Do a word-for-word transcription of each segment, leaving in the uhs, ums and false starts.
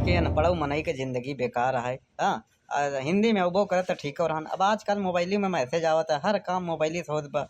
ये अनपढ़ऊ मनई के जिंदगी बेकार है। हाँ, आ, हिंदी में अउबो करे त ठीक रहन। अब आजकल मोबाइली में मैसेज आवत है, हर काम मोबाइली से होत बा।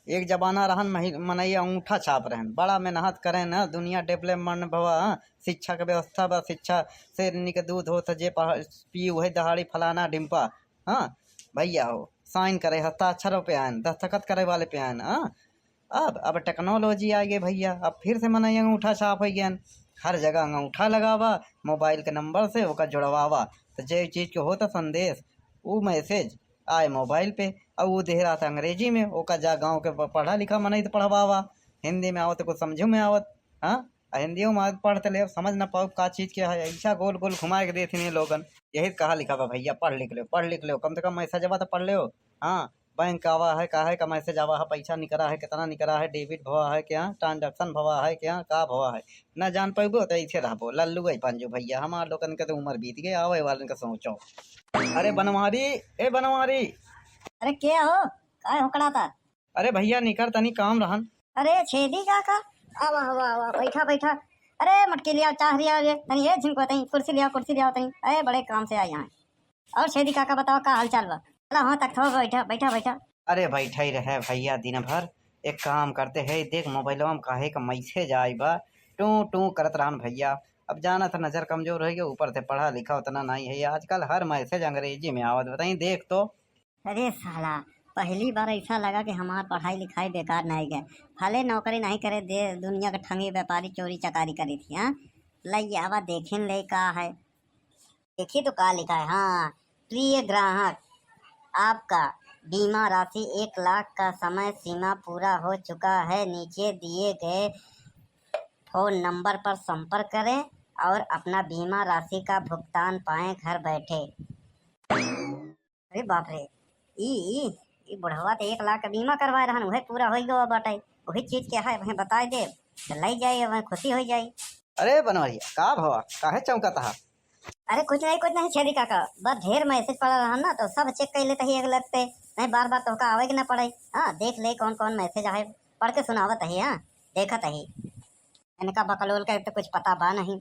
एक जमाना रहन मही-, मनई अंगूठा छाप रहन, बड़ा मेहनत करे न, दुनिया डेवलपमेंट भवा, हाँ, शिक्षा के व्यवस्था बा, शिक्षा से निके दूध होत है, जे पढ़-, पी उहे दहाड़ी फलाना ढिम्पा, हाँ, भैया हो, साइन करे, हस्ताक्षर पे आयन, दस्तखत करे वाले पे आयन, हाँ। अब, अब टेक्नोलॉजी आ गई भैया, अब फिर से मनई अंगूठा छाप हो गयन, हर जगह अंगूठा लगावा, मोबाइल के नंबर से ओका जुड़वावा, तो जे चीज के होता संदेश, उ मैसेज आए मोबाइल पे, और उ देह रहा था अंग्रेजी में, ओका जा गाँव के प-, पढ़ा लिखा मनई तो पढ़वावा, हिंदी में आवत तो कुछ समझू में आवत, हाँ, आ हिंदियों में पढ़ त ले, समझ ना पाओ का चीज के है, ऐसा गोल गोल घुमाए के देथिन ये लोगन। यही कहा लिखा बा भैया, पढ़ लिख लो, पढ़ लिख लो, कम से कम मैसेजवा तो पढ़ लो। हाँ, बैंक आवा है, का है, का मैसेज आवा है, पैसा निकला है, कितना निकला है, डेबिट भवा है क्या, ट्रांजैक्शन भवा है क्या, का भवा है, ना जान पैबो तो ऐसे रहबो लल्लू गई पंजू भैया। हमार लोगन के तो उम्र बीत गई, आवे वालन का सोचो। अरे बनवारी, ए बनवारी। अरे के हो, काय होकड़ा था? अरे भैया निकर तनी काम रहन। अरे छेदी काका, आवा, आवा, आवा, बैठा, बैठा। अरे मटकी लिया, चाह लिया, ये तनी, ए झिनको तनी, कुर्सी लिया, कुर्सी लिया तनी। अरे बड़े काम से आए यहाँ। और छेदी काका बताओ का हाल चाल बा? चला हाँ तक थो बैठा, बैठा, बैठा। अरे बैठा ही रहे भैया दिन भर। एक काम करते है, देख मोबाइलवा में काहे का मैसेज आई बा, टू टू करत रहन भैया। अब जाना था नजर कमजोर हो गया, ऊपर से पढ़ा लिखा उतना नहीं है, आजकल हर मैसेज अंग्रेजी में आवत, बताई देख तो। अरे साला, पहली बार ऐसा लगा कि हमार पढ़ाई लिखाई बेकार नहीं गए। भले नौकरी नहीं करे दे, दुनिया के ठगी व्यापारी चोरी चकारी करी थी, हाँ? लइयावा देखिन ले का है। देखी तो का लिखा है, हाँ, प्रिय ग्राहक, आपका बीमा राशि एक लाख का समय सीमा पूरा हो चुका है। नीचे दिए गए फोन नंबर पर संपर्क करें और अपना बीमा राशि का भुगतान पाएं घर बैठे। अरे बाप रे, ई, ई, ई बुढ़वा तो एक लाख का बीमा करवाए रहन, उहे पूरा होई गवा बाटे। वही चीज के है, वहीं बताए दे, तो लई जाए, वहीं खुशी हो जाए। अरे बनवरिया, का भवा, काहे चौंकत हा? अरे कुछ नहीं, कुछ नहीं छेदी काका, बस ढेर मैसेज पड़ा रहन ना, तो सब चेक कर लेते ही एक लगते, नहीं बार बार तोहका आवे के ना पड़े। हाँ, देख ले कौन कौन मैसेज आए, पढ़ के सुनावत ही। हाँ, देखत ही। इनका बकलोल का तो कुछ पता बा नहीं।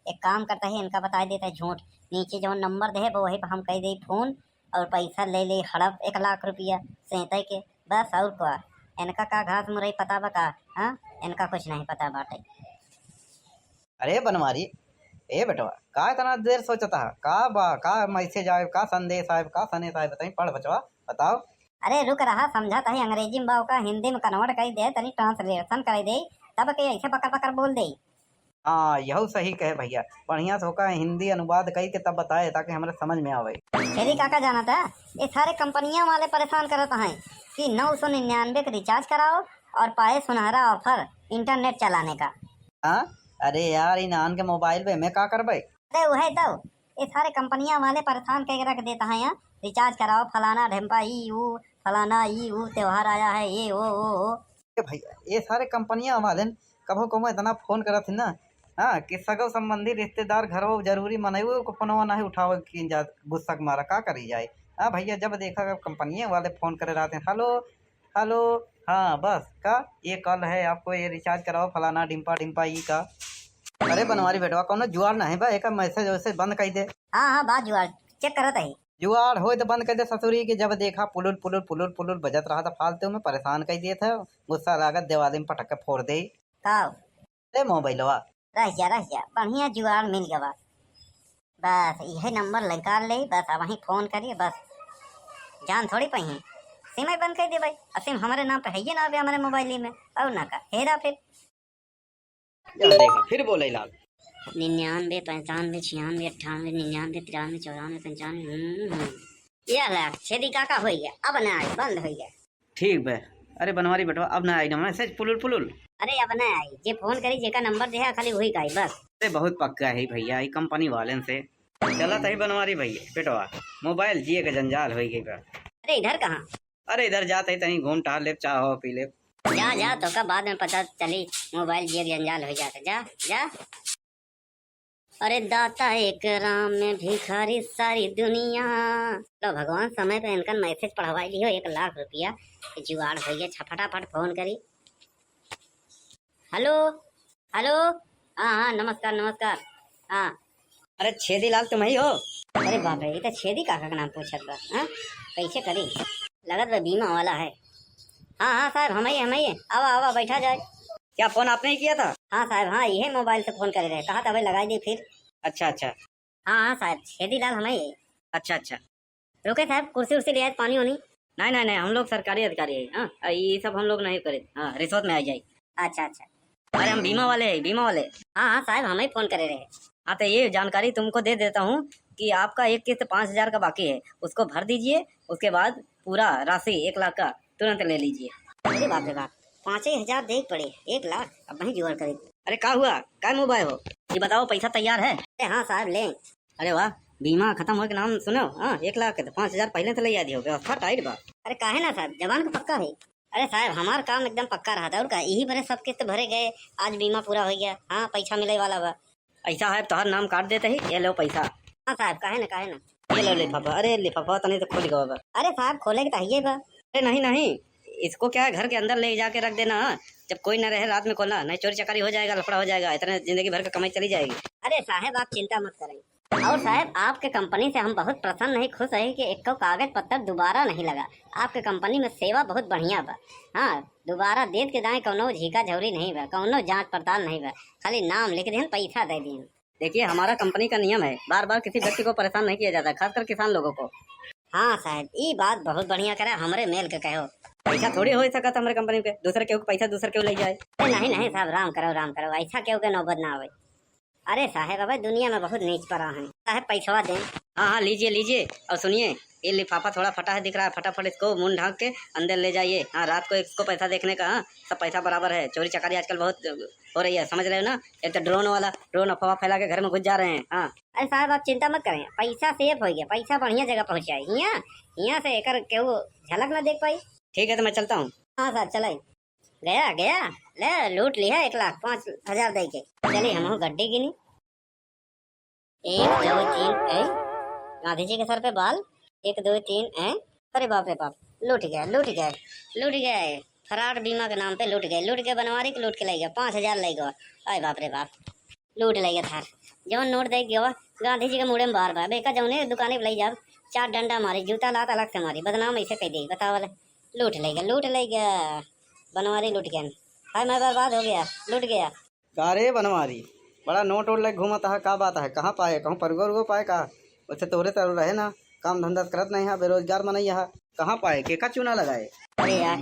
एक काम करता है, इनका बताए देता है झूठ। नीचे जौन नंबर दे है, वो वही पर हम कह दे फोन और पैसा ले ले हड़प एक लाख रुपया सेंते के, बस और का। इनका का घास मुरई पता बा का? हाँ, इनका कुछ नहीं पता बाटे। अरे बनवारी, ए बेटवा, का इतना देर सोचता है? का बा, का मैसेज आए, का संदेश आए, का संदेश आए, बताई, पढ़ बचवा, बताओ। अरे रुक रहा, समझत ही अंग्रेजी में बा, ओका हिंदी में कन्वर्ट कर दे, तनी ट्रांसलेशन कर दे, तब के ऐसे बकर बकर बोल दे। हाँ, यहू सही कहे भैया, बढ़िया से ओका हिंदी अनुवाद कई के तब बताए, ताकि हमरे समझ में आवे। छेदी काका जानत है, ये सारे कंपनियां वाले परेशान करत हैं कि नौ सौ निन्यानवे के रिचार्ज कराओ और पाए सुनहरा ऑफर इंटरनेट चलाने का। हाँ, अरे यार, इन आन के मोबाइल पे मैं का करबे? अरे वही तो, ये सारे कंपनियां वाले परेशान करके रख देता है यहाँ, रिचार्ज कराओ, फलाना ढेम्पा, ई ऊ, फलाना ई ऊ, त्योहार आया है, ये वो वो वो। ए भैया, ये सारे कंपनियां वाले न कभो कभो इतना फोन करत है ना, हाँ, कि सगो संबंधी रिश्तेदार घर वो जरूरी मनई, वो को फोनवा नहीं उठावे की जा, गुस्सा के मारा का करी जाए। हाँ भैया, जब देखा कंपनियां वाले फोन करे रहते हैं, हेलो, हेलो, हाँ बस का, ये कॉल है आपको, ये रिचार्ज कराओ, फलाना ढिम्पा ढिम्पा ई का। अरे बनवारी बेटवा, कौनो जुआर नहीं बा, एका मैसेज वैसेज बंद कर दे। हाँ हाँ, बा जुआर, चेक करत ही। जुआर होए तो बंद कर दे ससुरी के, जब देखा पुलुल पुलुल पुलुल पुलुल बजत रहा तो फालतू में परेशान कर दिए थे, गुस्सा लागत दिवाली में पटक के फोड़ दे। का? अरे मोबाइलवा। रह जा, रह जा, बढ़िया जुआर मिल गवा। बस इहे नंबर निकाल ले, बस अब वहीं फोन करिए, बस जान थोड़ी पही। सिम ही बंद कर दे भाई, अब सिम हमारे नाम पे है ही ना अभी हमारे मोबाइल में, और ना का हेरा फिर। या देखा, फिर बोले लाग। निन्यानवे, पंचानवे, छियानवे, अट्ठानवे, निन्यानवे, तिरानवे, चौरानवे, पंचानवे, हम्म, हम्म। या लाग, छेदी काका होई गया, अब ना आई, बंद होई गया। ठीक बे। अरे बनवारी बेटवा, अब ना आई ना मैसेज पुलुल पुलुल। अरे अब ना आई, जे फोन करी, जेका नंबर देहा, खाली वही का आई बस। अरे बहुत पक्का है भैया, ई कंपनी वालेन से। चला तही बनवारी भैया, बेटवा, मोबाइल जिए के जंजाल होई गई बा। अरे इधर कहाँ? अरे इधर जात ही तहीं घूम टहल लेब, चाह हो पी लेब। जा, जा, तोका बाद में पता चली, मोबाइल जिए के जंजाल हो जात, जा, जा। अरे दाता एक राम में भिखारी सारी दुनिया। लो भगवान, समय पे इनकन मैसेज पढ़वाई लियो, एक लाख रुपया के जुगाड़ होइए, छ-, फटाफट फोन करी। हेलो, हेलो, हाँ, हाँ, नमस्कार, नमस्कार, हाँ। अरे छेदी लाल तुम ही हो? अरे बाप रे, ये तो छेदी काका का नाम पूछत बा। हाँ, कैसे करी? लगत बा बीमा वाला है। हाँ हाँ साहब, हम ही, हम ही। आवा आवा, बैठा जाए। क्या फोन आपने ही किया था? हाँ साहब, हाँ, यही मोबाइल से फोन करे रहे, कहा था भाई लगाई दी फिर। अच्छा अच्छा। हाँ हाँ साहब, छेदी लाल हम ही। अच्छा अच्छा। रुके साहब, कुर्सी उर्सी ले आए, पानी वानी। नहीं नहीं नहीं, हम लोग सरकारी अधिकारी है। हाँ, ये सब हम लोग नहीं करे। हाँ, रिश्वत में आ जाए। अच्छा अच्छा। अरे हम बीमा वाले हैं, बीमा वाले। हाँ हाँ साहब, हम ही फोन करे रहे। हाँ, तो ये जानकारी तुमको दे देता हूँ कि आपका एक किस्त पाँच हजार का बाकी है, उसको भर दीजिए। उसके बाद पूरा राशि एक लाख का तुरंत ले लीजिए। अरे बाप रे बाप, पाँचे हजार दे पड़े, एक लाख अब वहीं जुगाड़ करे। अरे का हुआ, का मुँह बाय हो? ये बताओ, पैसा तैयार है? अरे हाँ साहब, लें। अरे वाह, बीमा खत्म होए के नाम सुनो। हाँ, एक लाख के तो पाँच हजार पहले से ले आ दियो, व्यवस्था टाइट बा। अरे काहे ना साहब, जबान का पक्का है। अरे साहब, हमार काम एकदम पक्का रहा था, और का, यही बरे सब किस्त भरे गए, आज बीमा पूरा हो गया। हाँ, पैसा मिले वाला बा। ऐसा है, तोहर नाम काट देते ही, ये लो पैसा। हाँ साहब, काहे ना, काहे ना। ये लो लिफाफा। अरे लिफाफा तनी तो खुल गवा बा। अरे साहब, खोले के तो हइये बा। अरे नहीं नहीं, इसको क्या है, घर के अंदर ले जाके रख देना। हाँ, जब कोई ना रहे रात में खोलना, नहीं चोरी चकारी हो जाएगा, लफड़ा हो जाएगा, इतने जिंदगी भर का कमाई चली जाएगी। अरे साहब, आप चिंता मत करें। और साहब, आपके कंपनी से हम बहुत प्रसन्न है, खुश है कि एक कागज पत्तर दोबारा नहीं लगा। आपके कंपनी में सेवा बहुत बढ़िया बा। हाँ, दोबारा देत के दाएं कौनो झीका झौरी नहीं बा, कौनो जांच पड़ताल नहीं बा, खाली नाम लिख देन, पैसा दे देन। देखिए, हमारा कंपनी का नियम है, बार बार किसी व्यक्ति को परेशान नहीं किया जाता, खासकर किसान लोगों को। हाँ साहब, ई बात बहुत बढ़िया करे, हमरे मेल के कहो। पैसा थोड़ी हो सकता हमरे कंपनी पे, दूसरे केहू के पैसा दूसरे केहू ले जाए। अरे नहीं नहीं साहब, राम करो, राम करो, ऐसा केहू के नौबत ना आवे। अरे साहब, अबे दुनिया में बहुत नीच पड़ा है। साहब, पैसवा दें। हाँ हाँ, लीजिए लीजिए। और सुनिए, ये लिफाफा थोड़ा फटा है दिख रहा है, फटाफट इसको मुंह ढांक के अंदर ले जाइए। हाँ, रात को इसको पैसा देखने का। हाँ, सब पैसा बराबर है, चोरी चकारी आजकल बहुत हो रही है, समझ रहे हो ना? एक तो ड्रोन वाला, ड्रोन अफवाह फैला के घर में घुस जा रहे हैं। हाँ। अरे साहब, आप चिंता मत करें, पैसा सेफ हो गया, पैसा बढ़िया जगह पहुँच जाए। हियाँ, हियाँ से एकर केहू झलक ना देख पाई। ठीक है, तो मैं चलता हूँ। हाँ साहब, चलाई। गया, गया, ले लूट लिहा एक लाख पाँच हजार दे के। चली, हमहू गड्डी गिनी। एक, दो, तीन, ऐ, गांधी जी के सर पे बाल। एक, दो, तीन, ऐ। अरे बाप रे बाप, लूट गया, लूट गया, लूट गया। फराड बीमा के नाम पे लूट गए, लूट गए बनवारी के, लूट के ले गया, पाँच हजार ले गया। अरे बाप रे बाप, लूट ले गया थार। जौन नोट दे गया, गांधी जी के मुड़े में बार बार। बेका जौने दुकाने पे ले जाब, चार डंडा मारी, जूता लात अलग से मारी, बदनाम ऐसे कह दे, बतावल। लूट ले गया, लूट ले गया, बनवारी लूट गया। हाय, मैं बर्बाद हो गया, लूट गया। का रे बनवारी, बड़ा नोट ओट लेके घूमत है, का बात है? कहाँ पाए? कहूँ परगो उरगो पाए का? वैसे तोहरे तरह रहे ना, काम धंधा करत नहीं है, बेरोजगार मनई है, कहाँ पाए? केका चूना लगाए? अरे यार,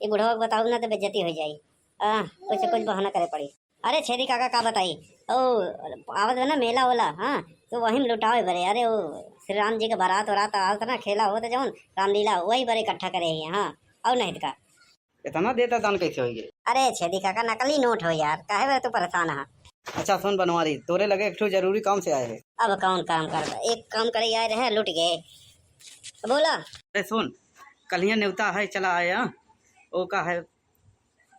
ये बुढ़वा के बताऊ ना तो बेइज्जती हो जाई। आ, कुछ कुछ बहाना करे पड़ी। अरे छेदी काका का बताई, ओ आवत बा ना मेला ओला, हाँ, तो वही में लुटावे बरे। अरे वो श्री राम जी के बारात वारात आवत ना, खेला होत जौन रामलीला, वही बरे इकट्ठा करे ही, हाँ, और नहीं तो का। इतना देता दान कैसे होइए? अरे छेदी काका, नकली नोट हो यार, काहे बे तू परेशान है? अच्छा सुन बनवारी, तोरे लगे एक ठो जरूरी काम से आए हैं। अब कौन काम कर, एक काम करे आए रहे, लुट गए। बोला। अरे सुन, कलिया नेवता है, चला आए, हाँ? ओ का है,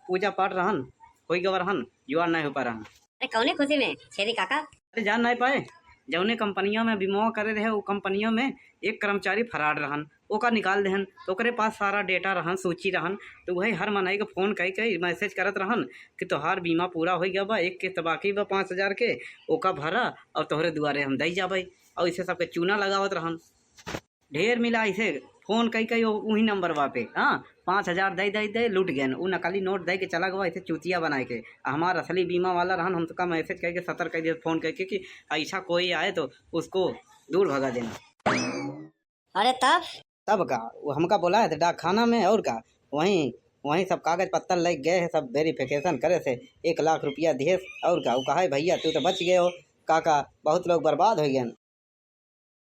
पूजा पाठ रहन, होई गवा रहन, जुआर नहीं हो पा रहन। अरे कौने खुशी में छेदी काका? अरे जान नहीं पाए, जौने कंपनियों में बीमा करे रहे, वो कंपनियों में एक कर्मचारी फराड रहन, ओका निकाल देहन। तो ओकरे पास सारा डेटा रहन, सूची रहन, तो वही हर मनई के फोन कई कई मैसेज करत रहन कि तोहार बीमा पूरा हो गया बा, एक किस्त बाकी बा पाँच हजार के, ओका भरा और तोहरे दुआरे हम दई जाबे। और इसे सबके चूना लगावत रहन। ढेर मिला इसे फोन कई कई उ-, उही नंबर बा पे, हाँ, पाँच हजार दे दे दे लूट गए। उ नकली नोट दे के चला गवा इसे चूतिया बनाए के। आ हमार असली बीमा वाला रहन, हम तो का मैसेज करके सतर कर दिया, फोन करके कि ऐसा कोई आए तो उसको दूर भगा देना। अरे तब? तब का, वो हमका बोला है तो डाकखाना में, और का, वहीं, वहीं सब कागज पत्तर लेके गए हैं, सब वेरिफिकेशन करे से एक लाख रुपया दिए, और का, वो कहा है, "भैया तू तो बच गए हो, काका, बहुत लोग बर्बाद हो गए।"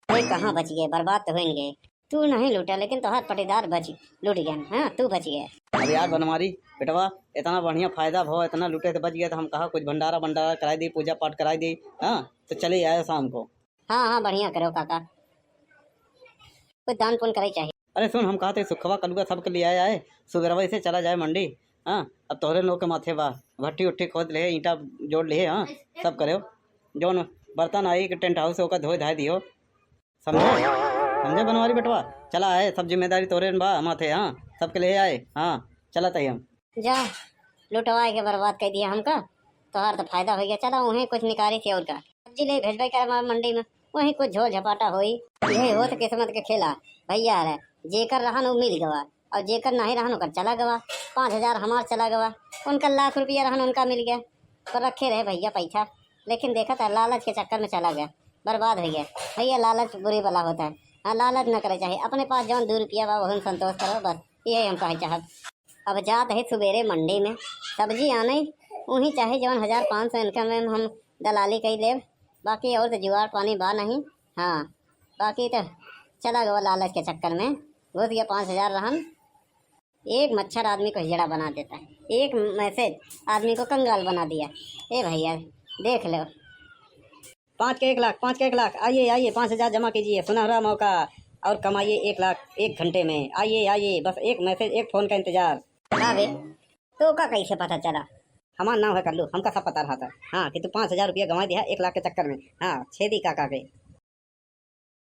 कोई कहाँ बच गए, बर्बाद तो होएंगे। तू नहीं लूटा लेकिन तोहार पटीदार बच, लूट गए। हाँ, तू बच गए। अब यार बनवारी बेटवा, इतना बढ़िया फायदा भवा, इतना लूटे से बच गया, तो हम कहा कुछ भंडारा भंडारा कराई दी, पूजा पाठ कराई दी। हाँ, तो चले आए शाम को। हाँ हाँ, बढ़िया करो काका, कुछ दान पुण्य करे चाहिए। अरे सुन, हम कहते सुखवा कलुआ सबके लिए आए आए, सुबेरवा से चला जाए मंडी। हाँ, अब तोहरे लोग के माथे बा, भट्टी उट्टी खोद ले, ईंटा जोड़ ले, हाँ, सब करे। जौन बर्तन आई के टेंट हाउस ओका धोए धाए दियो, समझे? समझे बनवारी बेटवा? चला आए, सब जिम्मेदारी तोरे बा माथे, हाँ, सबके लिए आए, हाँ, चला तही हम। जा, लुटवाए के बर्बाद कर दिया हमका। तोहार तो फायदा हो गया, चला उहें कुछ निकारी थी और का। सब्जी ले भेजबे करे हमार मंडी में, वहीं कुछ झोल झपाटा होई। यही होत किस्मत के खेला भैया रे, जेकर रहन उ मिल गवा और जेकर नहीं रहन ओकर चला गवा। पाँच हजार हमार चला गवा, उनका लाख रुपया रहन उनका मिल गया, पर रखे रहे भैया पैसा, लेकिन देखा था लालच के चक्कर में चला गया, बर्बाद हो गया। भैया लालच बुरी बला होता है, हाँ लालच न करे चाहिए, अपने पास जौन दो रुपया बा वही में संतोष करो बस, यही हम कहे चाहब। अब जात है सुबेरे मंडी में सब्जी आने, वहीं चाहे जौन हजार पाँच सौ इनका में हम दलाली कई लेब, बाकी और तो जुगाड़ पानी बा नहीं। हाँ, बाकी तो चला गवा लालच के चक्कर में, घुस गया पाँच हजार रहन। एक मच्छर आदमी को हिजड़ा बना देता है, एक मैसेज आदमी को कंगाल बना दिया। ए भैया, देख लो। पाँच के एक लाख, पाँच के एक लाख, आइए, आइए, पाँच हजार जमा कीजिए, सुनहरा मौका, और कमाइए एक लाख एक घंटे में। आइए, आइए, बस एक मैसेज, एक फोन का इंतजार। का बे, तो का कैसे पता चला? हमार नाम है कल्लू, हमका सब पता रहा था। हाँ, कि तू पाँच हजार रुपया गंवा दिया एक लाख के चक्कर में। हाँ, छेदी काका के।